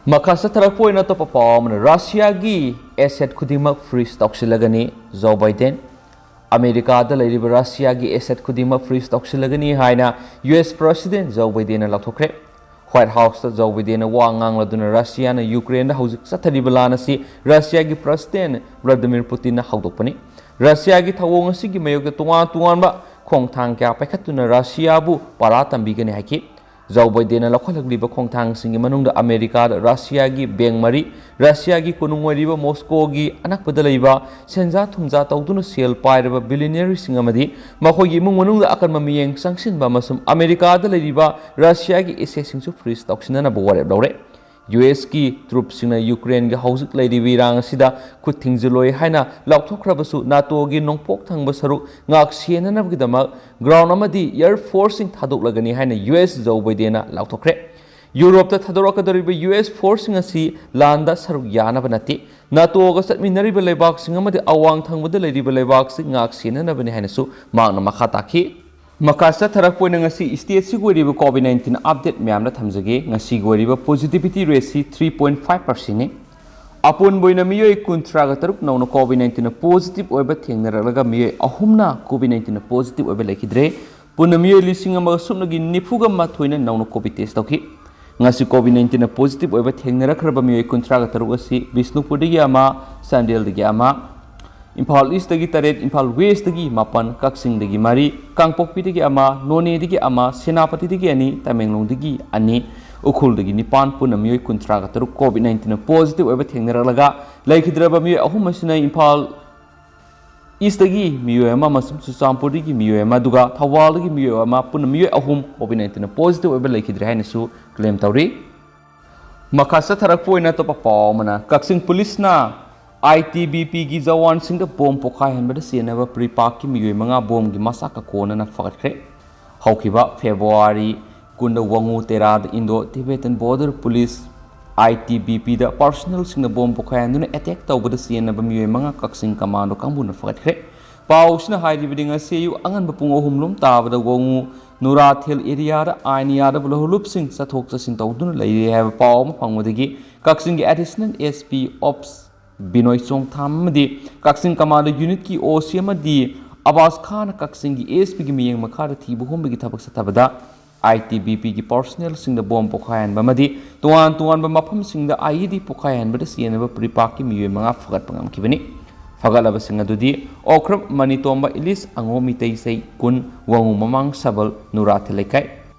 ꯃꯈꯥ ꯆꯠꯊꯔꯛꯄ ꯑꯣꯏꯅ ꯑꯇꯣꯞꯄ ꯄꯥꯎ ꯑꯃꯅ, ꯔꯁꯤꯌꯥꯒꯤ asset ꯈꯨꯗꯤꯡꯃꯛ freeze ꯇꯧꯁꯤꯜꯂꯒꯅꯤ ꯖꯣ ꯕꯥꯏꯗꯦꯟ꯫ ꯑꯃꯦꯔꯤꯀꯥꯗ ꯂꯩꯔꯤꯕ ꯔꯁꯤꯌꯥꯒꯤ asset ꯈꯨꯗꯤꯡꯃꯛ freeze ꯇꯧꯁꯤꯜꯂꯒꯅꯤ ꯍꯥꯏꯅ U S President ꯖꯣ ꯕꯥꯏꯗꯦꯟꯅ ꯂꯥꯎꯊꯣꯛꯈ꯭ꯔꯦ꯫ White Houseꯇ ꯖꯣ ꯕꯥꯏꯗꯦꯟꯅ ꯋꯥ ꯉꯥꯡꯂꯗꯨꯅ ꯔꯁꯤꯌꯥꯅ ꯌꯨꯀ꯭ꯔꯦꯟꯗ ꯍꯧꯖꯤꯛ ꯆꯠꯊꯔꯤꯕ ꯂꯥꯟ ꯑꯁꯤ ꯔꯁꯤꯌꯥꯒꯤ President Vladimir Putinꯅ ꯍꯧꯗꯣꯛꯄꯅꯤ꯫ ꯔꯁꯤꯌꯥꯒꯤ ꯊꯧꯑꯣꯡ ꯑꯁꯤꯒꯤ ꯃꯥꯌꯣꯛꯇ ꯇꯣꯉꯥꯟ ꯇꯣꯉꯥꯟꯕ ꯈꯣꯡꯊꯥꯡ ꯀꯌꯥ ꯄꯥꯏꯈꯠꯇꯨꯅ ꯔꯁꯤꯌꯥꯕꯨ ꯄꯥꯔꯥ ꯇꯝꯕꯤꯒꯅꯤ ꯍꯥꯏꯈꯤ꯫ ꯖꯣ ꯕꯥꯏꯗꯦꯟꯅ ꯂꯧꯈꯠꯂꯛꯂꯤꯕ ꯈꯣꯡꯊꯥꯡꯁꯤꯡꯒꯤ ꯃꯅꯨꯡꯗ ꯑꯃꯦꯔꯤꯀꯥꯗ ꯔꯁꯤꯌꯥꯒꯤ bank ꯃꯔꯤ, ꯔꯁꯤꯌꯥꯒꯤ ꯀꯣꯅꯨꯡ ꯑꯣꯏꯔꯤꯕ ꯃꯣꯁꯀꯣꯒꯤ ꯑꯅꯛꯄꯗ ꯂꯩꯕ ꯁꯦꯟꯖꯥ ꯊꯨꯝꯖꯥ ꯇꯧꯗꯨꯅ ꯁꯦꯜ ꯄꯥꯏꯔꯕ billionaireꯁꯤꯡ ꯑꯃꯗꯤ ꯃꯈꯣꯏꯒꯤ ꯏꯃꯨꯡ ꯃꯅꯨꯡꯗ ꯑꯀꯟꯕ ꯃꯤꯠꯌꯦꯡ ꯆꯪꯁꯤꯟꯕ ꯑꯃꯁꯨꯡ ꯑꯃꯦꯔꯤꯀꯥꯗ ꯂꯩꯔꯤꯕ ꯔꯁꯤꯌꯥꯒꯤ assetꯁꯤꯡꯁꯨ freeze ꯇꯧꯁꯤꯟꯅꯅꯕ ꯋꯥꯔꯦꯞ ꯂꯧꯔꯦ꯫ ꯌꯨ ꯑꯦꯁꯀꯤ ꯇ꯭ꯔꯨꯞꯁꯤꯡꯅ ꯌꯨꯀ꯭ꯔꯦꯟꯒꯤ ꯍꯧꯖꯤꯛ ꯂꯩꯔꯤꯕ ꯏꯔꯥꯡ ꯑꯁꯤꯗ ꯈꯨꯠ ꯊꯤꯡꯖꯤꯜꯂꯣꯏ ꯍꯥꯏꯅ ꯂꯥꯎꯊꯣꯛꯈ꯭ꯔꯕꯁꯨ, ꯅꯥꯇꯣꯒꯤ ꯅꯣꯡꯄꯣꯛ ꯊꯪꯕ ꯁꯔꯨꯛ ꯉꯥꯛ ꯁꯦꯟꯅꯅꯕꯒꯤꯗꯃꯛ ꯒ꯭ꯔꯥꯎꯟ ꯑꯃꯗꯤ ꯑꯦꯌꯔ ꯐꯣꯔꯁꯁꯤꯡ ꯊꯥꯗꯣꯛꯂꯒꯅꯤ ꯍꯥꯏꯅ ꯌꯨ ꯑꯦꯁ ꯖꯣ ꯕꯥꯏꯗꯦꯟꯅ ꯂꯥꯎꯊꯣꯛꯈ꯭ꯔꯦ꯫ ꯌꯨꯔꯣꯞꯇ ꯊꯥꯗꯣꯔꯛꯀꯗꯧꯔꯤꯕ ꯌꯨ ꯑꯦꯁ ꯐꯣꯔꯁꯁꯤꯡ ꯑꯁꯤ ꯂꯥꯟꯗ ꯁꯔꯨꯛ ꯌꯥꯅꯕ ꯅꯠꯇꯦ꯫ ꯅꯥꯇꯣꯒ ꯆꯠꯃꯤꯟꯅꯔꯤꯕ ꯂꯩꯕꯥꯛꯁꯤꯡ ꯑꯃꯗꯤ ꯑꯋꯥꯡ ꯊꯪꯕꯗ ꯂꯩꯔꯤꯕ ꯂꯩꯕꯥꯛꯁꯤꯡ ꯉꯥꯛ ꯁꯦꯟꯅꯅꯕꯅꯤ ꯍꯥꯏꯅꯁꯨ ꯃꯍꯥꯛꯅ ꯃꯈꯥ ꯇꯥꯈꯤ꯫ ꯃꯈꯥ ꯆꯠꯊꯔꯛꯄ ꯑꯣꯏꯅ ꯉꯁꯤ ꯁ꯭ꯇꯦꯠꯁꯤꯒꯤ ꯑꯣꯏꯔꯤꯕ ꯀꯣꯚꯤꯗ ꯅꯥꯏꯟꯇꯤꯟ ꯑꯞꯗꯦꯠ ꯃꯌꯥꯝꯗ ꯊꯝꯖꯒꯦ꯫ ꯉꯁꯤꯒꯤ ꯑꯣꯏꯔꯤꯕ ꯄꯣꯖꯤꯇꯤꯚꯤꯇꯤ ꯔꯦꯠꯁꯤ ꯊ꯭ꯔꯤ ꯄꯣꯏꯟ ꯐꯥꯏꯚ ꯄꯥꯔꯁꯦꯟꯅꯤ꯫ ꯑꯄꯨꯟꯕ ꯑꯣꯏꯅ ꯃꯤꯑꯣꯏ ꯀꯨꯟꯊ꯭ꯔꯥꯒ ꯇꯔꯨꯛ ꯅꯧꯅ ꯀꯣꯚꯤꯗ ꯅꯥꯏꯟꯇꯤꯟꯅ ꯄꯣꯖꯤꯇꯤꯚ ꯑꯣꯏꯕ ꯊꯦꯡꯅꯔꯛꯂꯒ ꯃꯤꯑꯣꯏ ꯑꯍꯨꯝꯅ ꯀꯣꯚꯤꯗ ꯅꯥꯏꯟꯇꯤꯟꯅ ꯄꯣꯖꯤꯇꯤꯚ ꯑꯣꯏꯕ ꯂꯩꯈꯤꯗ꯭ꯔꯦ꯫ ꯄꯨꯟꯅ ꯃꯤꯑꯣꯏ ꯂꯤꯁꯤꯡ ꯑꯃꯒ ꯁꯨꯞꯅꯒꯤ ꯅꯤꯐꯨꯒ ꯃꯥꯊꯣꯏꯅ ꯅꯧꯅ ꯀꯣꯚꯤꯗ ꯇꯦꯁ ꯇꯧꯈꯤ꯫ ꯉꯁꯤ ꯀꯣꯚꯤꯗ ꯅꯥꯏꯟꯇꯤꯟꯅ ꯄꯣꯖꯤꯇꯤꯚ ꯑꯣꯏꯕ ꯊꯦꯡꯅꯔꯛꯈ꯭ꯔꯕ ꯃꯤꯑꯣꯏ ꯀꯨꯟꯊ꯭ꯔꯥꯒ ꯇꯔꯨꯛ ꯑꯁꯤ ꯕꯤꯁꯅꯨꯄꯨꯔꯗꯒꯤ ꯑꯃ, ꯆꯥꯟꯗꯦꯜꯗꯒꯤ ꯑꯃ, ꯏꯝꯐꯥꯜ ꯏꯁꯇꯒꯤ ꯇꯔꯦꯠ, ꯏꯝꯐꯥꯜ ꯋꯦꯁꯇꯒꯤ ꯃꯥꯄꯟ, ꯀꯛꯆꯤꯡꯗꯒꯤ ꯃꯔꯤ, ꯀꯥꯡꯄꯣꯛꯄꯤꯗꯒꯤ ꯑꯃ, ꯅꯣꯅꯦꯗꯒꯤ ꯑꯃ, ꯁꯦꯅꯥꯄꯇꯤꯗꯒꯤ ꯑꯅꯤ, ꯇꯃꯦꯡꯂꯣꯡꯗꯒꯤ ꯑꯅꯤ, ꯎꯈ꯭ꯔꯨꯜꯗꯒꯤ ꯅꯤꯄꯥꯟ, ꯄꯨꯟꯅ ꯃꯤꯑꯣꯏ ꯀꯨꯟꯊ꯭ꯔꯥꯒ ꯇꯔꯨꯛ ꯀꯣꯚꯤꯗ ꯅꯥꯏꯟꯇꯤꯟꯅ ꯄꯣꯖꯤꯇꯤꯚ ꯑꯣꯏꯕ ꯊꯦꯡꯅꯔꯛꯂꯒ ꯂꯩꯈꯤꯗ꯭ꯔꯕ ꯃꯤꯑꯣꯏ ꯑꯍꯨꯝ ꯑꯁꯤꯅ ꯏꯝꯐꯥꯜ ꯏꯁꯇꯒꯤ ꯃꯤꯑꯣꯏ ꯑꯃ ꯑꯃꯁꯨꯡ ꯆꯨꯔꯆꯥꯟꯄꯨꯔꯗꯒꯤ ꯃꯤꯑꯣꯏ ꯑꯃ, ꯑꯗꯨꯒ ꯊꯧꯕꯥꯜꯗꯒꯤ ꯃꯤꯑꯣꯏ ꯑꯃ, ꯄꯨꯟꯅ ꯃꯤꯑꯣꯏ ꯑꯍꯨꯝ ꯀꯣꯚꯤꯗ ꯅꯥꯏꯟꯇꯤꯟꯅ ꯄꯣꯖꯤꯇꯤꯚ ꯑꯣꯏꯕ ꯂꯩꯈꯤꯗ꯭ꯔꯦ ꯍꯥꯏꯅꯁꯨ ꯀ꯭ꯂꯦꯝ ꯇꯧꯔꯤ꯫ ꯃꯈꯥ ꯆꯠꯊꯔꯛꯄ ꯑꯣꯏꯅ ꯑꯇꯣꯞꯄ ꯄꯥꯎ ꯑꯃꯅ, ꯀꯛꯆꯤꯡ ꯄꯨꯂꯤꯁꯅ ꯑꯥꯏ ꯇꯤ ꯕꯤ ꯄꯤꯒꯤ ꯖꯋꯥꯟꯁꯤꯡꯗ ꯕꯣꯝ ꯄꯣꯈꯥꯏꯍꯟꯕꯗ ꯆꯦꯟꯅꯕ ꯄ꯭ꯔꯤꯄꯥꯛꯀꯤ ꯃꯤꯑꯣꯏ ꯃꯉꯥ ꯕꯣꯝꯒꯤ ꯃꯆꯥꯛꯀ ꯀꯣꯟꯅꯅ ꯐꯒꯠꯈ꯭ꯔꯦ꯫ ꯍꯧꯈꯤꯕ ꯐꯦꯕ꯭ꯔꯨꯋꯥꯔꯤ ꯀꯨꯟꯗ ꯋꯥꯉꯨ ꯇꯦꯔꯥꯗ Indo Tibetan Border Police, ꯑꯥꯏ ꯇꯤ ꯕꯤ ꯄꯤꯗ ꯄꯥꯔꯁꯣꯅꯦꯜꯁꯤꯡꯅ ꯕꯣꯝ ꯄꯣꯈꯥꯏꯍꯟꯗꯨꯅ ꯑꯦꯇꯦꯛ ꯇꯧꯕꯗ ꯆꯦꯟꯅꯕ ꯃꯤꯑꯣꯏ ꯃꯉꯥ ꯀꯛꯆꯤꯡ ꯀꯃꯥꯟꯗꯣ ꯀꯥꯡꯕꯨꯅ ꯐꯒꯠꯈ꯭ꯔꯦ꯫ ꯄꯥꯎꯁꯤꯅ ꯍꯥꯏꯔꯤꯕꯗꯤ, ꯉꯁꯤ ꯑꯌꯨꯛ ꯑꯉꯟꯕ ꯄꯨꯡ ꯑꯍꯨꯝ ꯂꯣꯝ ꯇꯥꯕꯗ ꯋꯥꯉꯨ ꯅꯨꯔꯥꯊꯦꯜ ꯑꯦꯔꯤꯌꯥꯗ ꯑꯥꯏꯟ ꯌꯥꯗꯕ ꯂꯧꯍꯨꯂꯨꯞꯁꯤꯡ ꯆꯠꯊꯣꯛ ꯆꯠꯁꯤꯟ ꯇꯧꯗꯨꯅ ꯂꯩꯔꯦ ꯍꯥꯏꯕ ꯄꯥꯎ ꯑꯃ ꯐꯪꯕꯗꯒꯤ ꯀꯛꯆꯤꯡꯒꯤ ꯑꯦꯗꯤꯁꯅꯦꯜ ꯑꯦꯁ ꯄꯤ ꯑꯣꯞꯁ ꯕꯤꯅꯣꯏ ꯆꯣꯡꯊꯥꯝ ꯑꯃꯗꯤ ꯀꯛꯆꯤꯡ ꯀꯃꯥꯟꯗꯣ ꯌꯨꯅꯤꯠꯀꯤ ꯑꯣ ꯁꯤ ꯑꯃꯗꯤ ꯑꯕꯥꯁ ꯈꯥꯟꯅ ꯀꯛꯆꯤꯡꯒꯤ ꯑꯦꯁ ꯄꯤꯒꯤ ꯃꯤꯠꯌꯦꯡ ꯃꯈꯥꯗ ꯊꯤꯕ ꯍꯨꯝꯕꯒꯤ ꯊꯕꯛ ꯆꯠꯊꯕꯗ ꯑꯥꯏ ꯇꯤ ꯕꯤ ꯄꯤꯒꯤ ꯄꯥꯔꯁꯣꯅꯦꯜꯁꯤꯡꯗ ꯕꯣꯝ ꯄꯣꯈꯥꯏꯍꯟꯕ ꯑꯃꯗꯤ ꯇꯣꯉꯥꯟ ꯇꯣꯉꯥꯟꯕ ꯃꯐꯝꯁꯤꯡꯗ ꯑꯥꯏ ꯏ ꯗꯤ ꯄꯣꯈꯥꯏꯍꯟꯕꯗ ꯆꯦꯟꯅꯕ ꯄ꯭ꯔꯤꯄꯥꯛꯀꯤ ꯃꯤꯑꯣꯏ ꯃꯉꯥ ꯐꯒꯠꯄ ꯉꯝꯈꯤꯕꯅꯤ꯫ ꯐꯒꯠꯂꯕꯁꯤꯡ ꯑꯗꯨꯗꯤ ꯑꯣꯀ꯭ꯔꯞ ꯃꯅꯤꯇꯣꯝꯕ ꯏꯂꯤꯁ ꯑꯉꯣ ꯃꯤꯇꯩ ꯆꯍꯤ ꯀꯨꯟ, ꯋꯥꯉꯨ ꯃꯃꯥꯡ ꯁꯕꯜ, ꯅꯨꯔꯥꯊꯦꯜ ꯂꯩꯀꯥꯏ,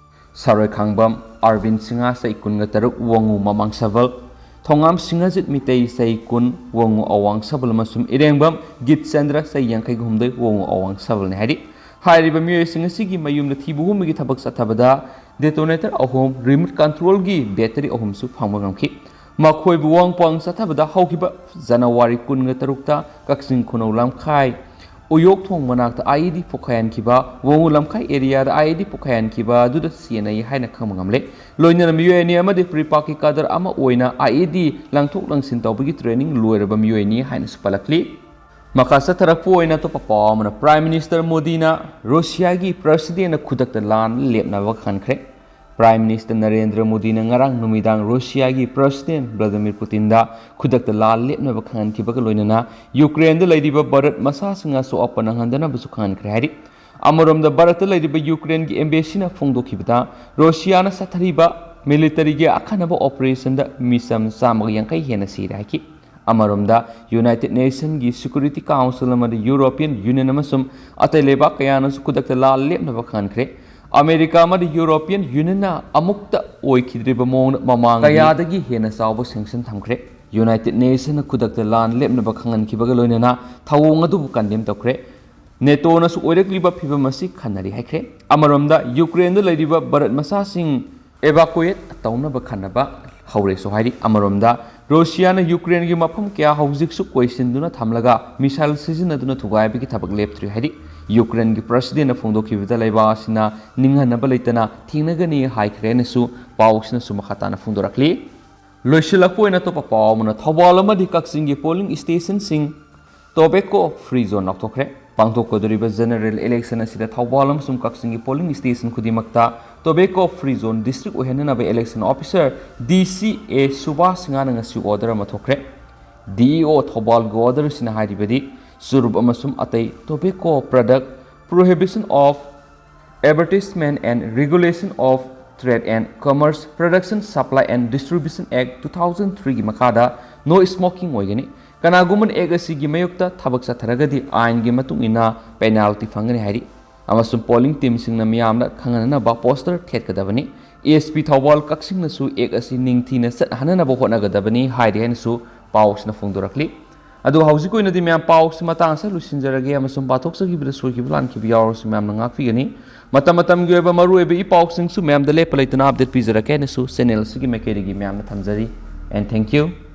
ꯁꯔꯣꯏ ꯈꯥꯡꯕꯝ ꯑꯥꯔꯕꯤꯟ ꯁꯤꯡꯍ ꯆꯍꯤ ꯀꯨꯟꯒ ꯇꯔꯨꯛ, ꯋꯥꯉꯨ ꯃꯃꯥꯡ ꯁꯕꯜ, ꯊꯣꯉꯥꯝ ꯁꯤꯡꯍꯖꯤꯠ ꯃꯤꯇꯩ ꯆꯍꯤ ꯀꯨꯟ, ꯋꯥꯉꯨ ꯑꯋꯥꯡ ꯁꯕꯜ ꯑꯃꯁꯨꯡ ꯏꯔꯦꯡꯕꯝ ꯒꯤꯠꯆꯟꯗ꯭ꯔ ꯆꯍꯤ ꯌꯥꯡꯈꯩꯒ ꯍꯨꯝꯗꯣꯏ, ꯋꯥꯉꯨ ꯑꯋꯥꯡ ꯁꯕꯜꯅꯤ ꯍꯥꯏꯔꯤ꯫ ꯍꯥꯏꯔꯤꯕ ꯃꯤꯑꯣꯏꯁꯤꯡ ꯑꯁꯤꯒꯤ ꯃꯌꯨꯝꯗ ꯊꯤꯕ ꯍꯨꯝꯕꯒꯤ ꯊꯕꯛ ꯆꯠꯊꯕꯗ ꯗꯦꯇꯣꯅꯦꯇꯔ ꯑꯍꯨꯝ, ꯔꯤꯃꯣꯠ ꯀꯟꯇ꯭ꯔꯣꯜꯒꯤ ꯕꯦꯇꯔꯤ ꯑꯍꯨꯝꯁꯨ ꯐꯪꯕ ꯉꯝꯈꯤ꯫ ꯃꯈꯣꯏꯕꯨ ꯋꯥꯡ ꯄꯥꯡ ꯆꯠꯊꯕꯗ ꯍꯧꯈꯤꯕ ꯖꯅꯋꯥꯔꯤ ꯀꯨꯟꯒ ꯇꯔꯨꯛꯇ ꯀꯛꯆꯤꯡ ꯈꯨꯅꯧ ꯂꯝꯈꯥꯏ ꯎꯌꯣꯛꯊꯣꯡ ꯃꯅꯥꯛꯇ IED ꯄꯣꯈꯥꯏꯍꯟꯈꯤꯕ, ꯋꯥꯉꯨ ꯂꯝꯈꯥꯏ ꯑꯦꯔꯤꯌꯥꯗ IED ꯄꯣꯈꯥꯏꯍꯟꯈꯤꯕ ꯑꯗꯨꯗ ꯆꯦꯟꯅꯩ ꯍꯥꯏꯅ ꯈꯪꯕ ꯉꯝꯂꯦ꯫ ꯂꯣꯏꯅꯅ ꯃꯤꯑꯣꯏ ꯑꯅꯤ ꯑꯃꯗꯤ ꯄ꯭ꯔꯤꯄꯥꯛꯀꯤ ꯀꯥꯗꯔ ꯑꯃ ꯑꯣꯏꯅ IED ꯂꯪꯊꯣꯛ ꯂꯪꯁꯤꯟ ꯇꯧꯕꯒꯤ ꯇ꯭ꯔꯦꯅꯤꯡ ꯂꯣꯏꯔꯕ ꯃꯤꯑꯣꯏꯅꯤ ꯍꯥꯏꯅꯁꯨ ꯄꯜꯂꯛꯂꯤ꯫ ꯃꯈꯥ ꯆꯠꯊꯔꯛꯄ ꯑꯣꯏꯅ ꯑꯇꯣꯞꯄ ꯄꯥꯎ ꯑꯃꯅ, ꯄ꯭ꯔꯥꯏꯝ ꯃꯤꯅꯤꯁꯇꯔ ꯃꯣꯗꯤꯅ ꯔꯨꯁꯤꯌꯥꯒꯤ ꯄ꯭ꯔꯁꯤꯗꯦꯟꯅ ꯈꯨꯗꯛꯇ ꯂꯥꯟ ꯂꯦꯞꯅꯕ ꯈꯟꯈ꯭ꯔꯦ꯫ ꯄ꯭ꯔꯥꯏꯝ ꯃꯤꯅꯤꯁꯇꯔ ꯅꯔꯦꯟꯗ꯭ꯔ ꯃꯣꯗꯤꯅ ꯉꯔꯥꯡ ꯅꯨꯃꯤꯗꯥꯡ ꯔꯨꯁꯤꯌꯥꯒꯤ ꯄ꯭ꯔꯁꯤꯗꯦꯟ ꯚ꯭ꯂꯥꯗꯤꯃꯤꯔ ꯄꯨꯇꯤꯟꯗ ꯈꯨꯗꯛꯇ ꯂꯥꯟ ꯂꯦꯞꯅꯕ ꯈꯪꯍꯟꯈꯤꯕꯒ ꯂꯣꯏꯅꯅ ꯌꯨꯀ꯭ꯔꯦꯟꯗ ꯂꯩꯔꯤꯕ ꯚꯥꯔꯠ ꯃꯆꯥꯁꯤꯡ ꯑꯁꯣꯛ ꯑꯄꯟ ꯅꯪꯍꯟꯗꯅꯕꯁꯨ ꯈꯪꯍꯟꯈ꯭ꯔꯦ ꯍꯥꯏꯔꯤ꯫ ꯑꯃꯔꯣꯝꯗ ꯚꯥꯔꯠꯇ ꯂꯩꯔꯤꯕ ꯌꯨꯀ꯭ꯔꯦꯟꯒꯤ ꯑꯦꯝꯕꯦꯁꯤꯅ ꯐꯣꯡꯗꯣꯛꯈꯤꯕꯗ ꯔꯨꯁꯤꯌꯥꯅ ꯆꯠꯊꯔꯤꯕ ꯃꯤꯂꯤꯇꯔꯤꯒꯤ ꯑꯈꯟꯅꯕ ꯑꯣꯄꯔꯦꯁꯟꯗ ꯃꯤꯆꯝ ꯆꯥꯝꯃꯒ ꯌꯥꯡꯈꯩ ꯍꯦꯟꯅ ꯁꯤꯔꯦ ꯍꯥꯏꯈꯤ꯫ ꯑꯃꯔꯣꯝꯗ ꯌꯨꯅꯥꯏꯇꯦꯗ ꯅꯦꯁꯟꯒꯤ ꯁꯦꯀ꯭ꯌꯨꯔꯤꯇꯤ ꯀꯥꯎꯟꯁꯤꯜ ꯑꯃꯗꯤ ꯌꯨꯔꯣꯄꯤꯌꯟ ꯌꯨꯅꯤꯌꯟ ꯑꯃꯁꯨꯡ ꯑꯇꯩ ꯂꯩꯕꯥꯛ ꯀꯌꯥꯅꯁꯨ ꯈꯨꯗꯛꯇ ꯂꯥꯟ ꯂꯦꯞꯅꯕ ꯈꯪꯍꯟꯈ꯭ꯔꯦ꯫ ꯑꯃꯦꯔꯤꯀꯥ ꯑꯃꯗꯤ ꯌꯨꯔꯣꯄꯤꯌꯟ ꯌꯨꯅꯤꯌꯟꯅ ꯑꯃꯨꯛꯇ ꯑꯣꯏꯈꯤꯗ꯭ꯔꯤꯕ ꯃꯑꯣꯡꯗ ꯃꯃꯥꯡ ꯀꯌꯥꯗꯒꯤ ꯍꯦꯟꯅ ꯆꯥꯎꯕ ꯁꯦꯡꯁꯟ ꯊꯝꯈ꯭ꯔꯦ꯫ ꯌꯨꯅꯥꯏꯇꯦꯗ ꯅꯦꯁꯟꯅ ꯈꯨꯗꯛꯇ ꯂꯥꯟ ꯂꯦꯞꯅꯕ ꯈꯪꯍꯟꯈꯤꯕꯒ ꯂꯣꯏꯅꯅ ꯊꯧꯑꯣꯡ ꯑꯗꯨꯕꯨ ꯀꯟꯗꯦꯝ ꯇꯧꯈ꯭ꯔꯦ꯫ ꯅꯦꯇꯣꯅꯁꯨ ꯑꯣꯏꯔꯛꯂꯤꯕ ꯐꯤꯕꯝ ꯑꯁꯤ ꯈꯟꯅꯔꯤ ꯍꯥꯏꯈ꯭ꯔꯦ꯫ ꯑꯃꯔꯣꯝꯗ ꯌꯨꯀ꯭ꯔꯦꯟꯗ ꯂꯩꯔꯤꯕ ꯚꯥꯔꯠ ꯃꯆꯥꯁꯤꯡ evacuate ꯇꯧꯅꯕ ꯈꯟꯅꯕ ꯍꯧꯔꯦꯁꯨ ꯍꯥꯏꯔꯤ꯫ ꯑꯃꯔꯣꯝꯗ ꯔꯨꯁꯤꯌꯥꯅ ꯌꯨꯀ꯭ꯔꯦꯟꯒꯤ ꯃꯐꯝ ꯀꯌꯥ ꯍꯧꯖꯤꯛꯁꯨ ꯀꯣꯏꯁꯤꯟꯗꯨꯅ ꯊꯝꯂꯒ ꯃꯤꯁꯥꯏꯜ ꯁꯤꯖꯤꯟꯅꯗꯨꯅ ꯊꯨꯒꯥꯏꯕꯒꯤ ꯊꯕꯛ ꯂꯦꯞꯇ꯭ꯔꯤ ꯍꯥꯏꯔꯤ꯫ ꯌꯨꯀ꯭ꯔꯦꯟꯒꯤ ꯄ꯭ꯔꯁꯤꯗꯦꯟꯅ ꯐꯣꯡꯗꯣꯛꯈꯤꯕꯗ ꯂꯩꯕꯥꯛ ꯑꯁꯤꯅ ꯅꯤꯡꯍꯟꯅꯕ ꯂꯩꯇꯅ ꯊꯦꯡꯅꯒꯅꯤ ꯍꯥꯏꯈ꯭ꯔꯦꯅꯁꯨ ꯄꯥꯎ ꯑꯁꯤꯅꯁꯨ ꯃꯈꯥ ꯇꯥꯅ ꯐꯣꯡꯗꯣꯔꯛꯂꯤ꯫ ꯂꯣꯏꯁꯤꯜꯂꯛꯄ ꯑꯣꯏꯅ ꯑꯇꯣꯞꯄ ꯄꯥꯎ ꯑꯃꯅ, ꯊꯧꯕꯥꯜ ꯑꯃꯗꯤ ꯀꯛꯆꯤꯡꯒꯤ polling stationꯁꯤꯡ tobacco free zone ꯂꯥꯎꯊꯣꯛꯈ꯭ꯔꯦ꯫ ꯄꯥꯡꯊꯣꯛꯀꯗꯧꯔꯤꯕ general election ꯑꯁꯤꯗ ꯊꯧꯕꯥꯜ ꯑꯃꯁꯨꯡ ꯀꯛꯆꯤꯡꯒꯤ polling station ꯈꯨꯗꯤꯡꯃꯛꯇ tobacco free zone district ꯑꯣꯏꯍꯟꯅꯅꯕ election officer DCA Subhas ꯁꯤꯡꯍꯅ ꯉꯁꯤ order ꯑꯃ ꯊꯣꯛꯈ꯭ꯔꯦ꯫ DEO ꯊꯧꯕꯥꯜꯒꯤ order ꯑꯁꯤꯅ ꯍꯥꯏꯔꯤꯕꯗꯤ, ꯆꯨꯔꯨꯞ ꯑꯃꯁꯨꯡ ꯑꯇꯩ tobacco product, Prohibition of Advertisement and Regulation of Trade and Commerce, Production, Supply and Distribution Act two thousand three ꯒꯤ ꯃꯈꯥꯗ no smoking ꯑꯣꯏꯒꯅꯤ꯫ ꯀꯅꯥꯒꯨꯝꯕꯅ act ꯑꯁꯤꯒꯤ ꯃꯥꯌꯣꯛꯇ ꯊꯕꯛ ꯆꯠꯊꯔꯒꯗꯤ ꯑꯥꯏꯟꯒꯤ ꯃꯇꯨꯡ ꯏꯟꯅ penalty ꯐꯪꯒꯅꯤ ꯍꯥꯏꯔꯤ꯫ ꯑꯃꯁꯨꯡ polling teamꯁꯤꯡꯅ ꯃꯤꯌꯥꯝꯗ ꯈꯪꯍꯟꯅꯅꯕ poster ꯊꯦꯠꯀꯗꯕꯅꯤ꯫ SP ꯊꯧꯕꯥꯜ ꯀꯛꯆꯤꯡꯅꯁꯨ act ꯑꯁꯤ ꯅꯤꯡꯊꯤꯅ ꯆꯠꯍꯟꯅꯅꯕ ꯍꯣꯠꯅꯒꯗꯕꯅꯤ ꯍꯥꯏꯔꯤ ꯍꯥꯏꯅꯁꯨ ꯄꯥꯎ ꯑꯁꯤꯅ ꯐꯣꯡꯗꯣꯔꯛꯂꯤ꯫ ꯑꯗꯨꯒ ꯍꯧꯖꯤꯛ ꯑꯣꯏꯅꯗꯤ ꯃꯌꯥꯝ ꯄꯥꯎꯁꯤ ꯃꯇꯥꯡ ꯑꯁꯤꯗ ꯂꯣꯏꯁꯤꯟꯖꯔꯒꯦ, ꯑꯃꯁꯨꯡ ꯄꯥꯊꯣꯛꯆꯈꯤꯕꯗ ꯁꯣꯏꯈꯤꯕ ꯂꯥꯟꯈꯤꯕ ꯌꯥꯎꯔꯁꯨ ꯃꯌꯥꯝꯅ ꯉꯥꯛꯄꯤꯒꯅꯤ꯫ ꯃꯇꯝ ꯃꯇꯝꯒꯤ ꯑꯣꯏꯕ ꯃꯔꯨꯑꯣꯏꯕ ꯏ ꯄꯥꯎꯁꯤꯡꯁꯨ ꯃꯌꯥꯝꯗ ꯂꯦꯞꯄ ꯂꯩꯇꯅ update ꯄꯤꯖꯔꯛꯀꯦ ꯍꯥꯏꯅꯁꯨ channel ꯑꯁꯤꯒꯤ ꯃꯥꯏꯀꯩꯗꯒꯤ ꯃꯌꯥꯝꯅ ꯊꯝꯖꯔꯤ꯫ And thank you꯫